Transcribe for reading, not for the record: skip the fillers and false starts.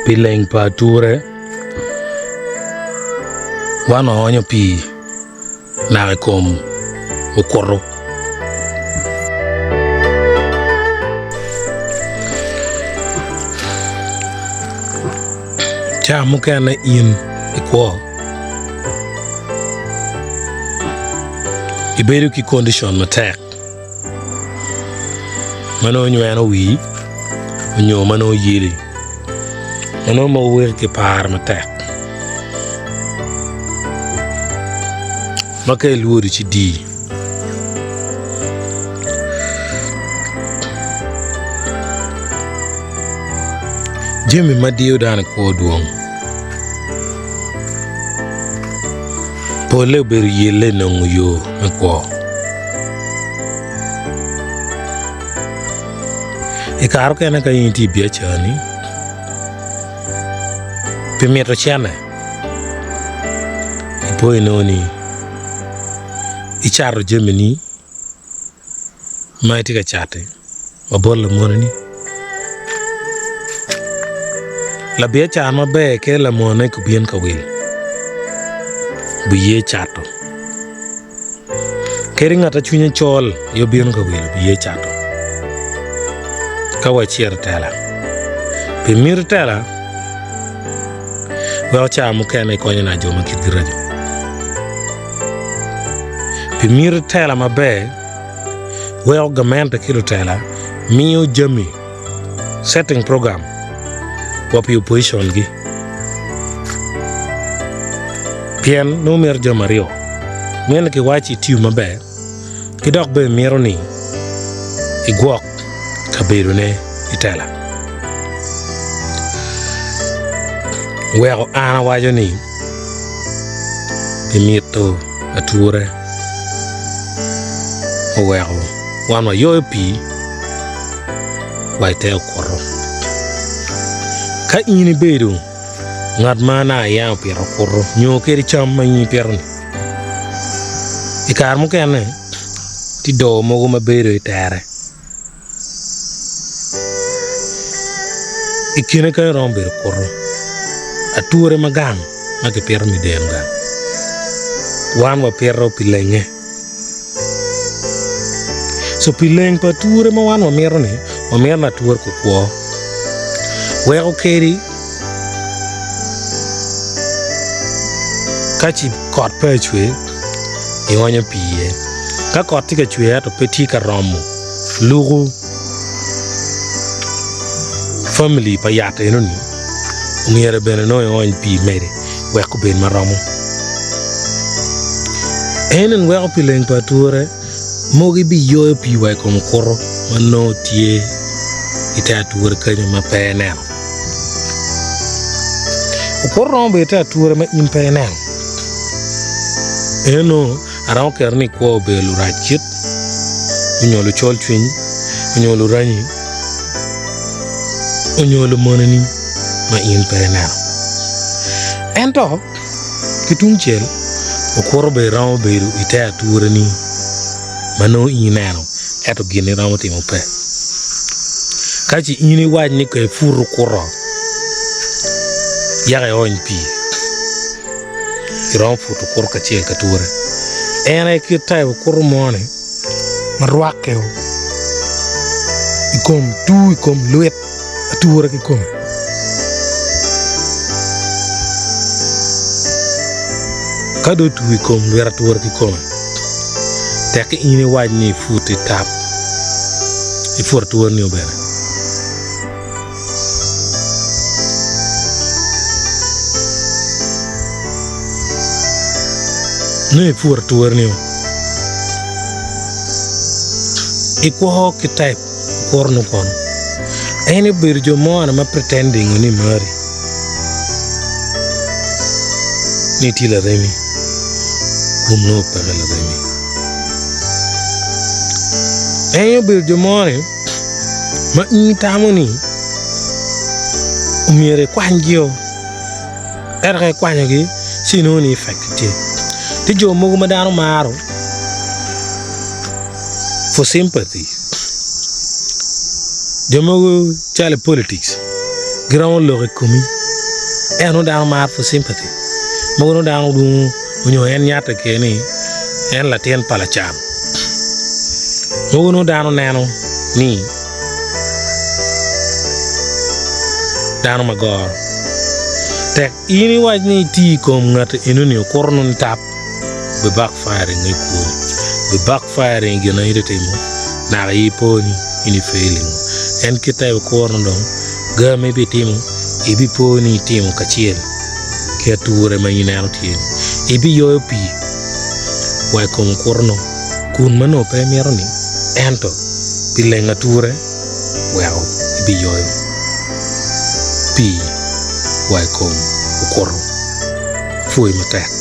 Pi leng pa ature, wan waonyo pii naka i kom okuto. Ca mukene in ikwo ibedo ki kondicon matek ma nongo nyweno wii nyo ma nongo yeli ma nongo mogo weki ki par matek ma ka ilwori ci dii. Jami ma diyo dano i kwo dwong polle obedo yelle i nongo yo me kwo. I kare mukene ka in itye i biacarani pi mito cente ipo inongo ni icato jamini ma itye ka cato-ti wa bot lamoneni. Labiacara maber kadi lamone gubin ka wil obiye cato. Kadi ngat ma cwinye col aye obino ka wilo biye cato ka wacito i tela. Pi miti tela weko ca mukene ikonyo naka jo ma kitgi raco. Pi miti tela maber weko gamente ki lutela miyo jami setting program wa pi opposition gi pien nongo mito jami aryo mito ni kiwac itiyo maber ki dok bene mito ni igwok kabedone i tela weko an awaco ni pi mito ature oweko wan wayoyo pii wa i te okuto. Ka in ibedo ngat ma naka yam opito okuto nyo kadi cam ma in ipito-ni, i kare mukene tye doo mogo ma bedo i tere. I kine kenyo romo bedo okuto, ature ma gang ma kipito me deno gang wan wapito pi lenge. Co pi leng pa ature ma wan wamito ni, wamito ni ature gukwo weko kadi ka ci kot pe ocwer ionyo pii iye ka kot tye ka cwer ento pe tye ka romo luko famili pa yat enoni omyero bene nongo iony pii mede wek obed ma romo. En en weko pi leng pa ature mogo ibiyoyo pii wa i kom okuto ma nongo tye i te ature kenyo ma pe ineno. Okuto romo bedo i te ature ma in pe ineno. Eno aromo keto ni kwo obedo lurac kit onyo lucol cwiny onyo luranyi onyo lumoneni ma in pe ineno. Ento ki tungcel okuto bene romo bedo i te atureni ma nongo in ineno ento gin iromo timo pe. Ka ce in iwac ni kong iput okuto yaka iony pii iromo puto okuto kacel ki ature. En aye kit type okuto mo-ni ma rwakke i kom tur i kom lwit ature kikome. Ka dong otur i kom lwit ature kikome, tekki in iwac ni iput itap iput ature-ni bene. Nongo iput ature-ni ikwo ki type. Okuto nongo kono en obedo jo mo ma pretending ni mari ni tye laremi kun nongo peke laremi en obedo jo mo ni ma in itamo ni omyero ikwanygi o ento ka ikwanyogi ci inongo ni effect tye tye jo mogo ma dano maro for sympathy jo mogo calo i politics giromo lok i komi. Ento nongo dano maro for sympathy. Mogo nongo dano lwongo onyo en nyatte kede ni en latin pa lacan. Mogo nongo dano neno ni dano magoro. Tek in iwac ni iti i kom ngat enoni okuto nongo ni tap be backfiring i kwoni. Be backfiring i gin ma in itye timo naka in ipo ni in i failing. En kit type okuro nongo dong ga ma ibitimo ibipo ni itimo kacel ki ature ma in ineno tye-ni. Ibiyoyo pii wa i kom okuto-nu kun ma nongo pe imito ni ento pi lengo ature weko ibiyoyo pii wa i kom okuto. Apwoyi matek.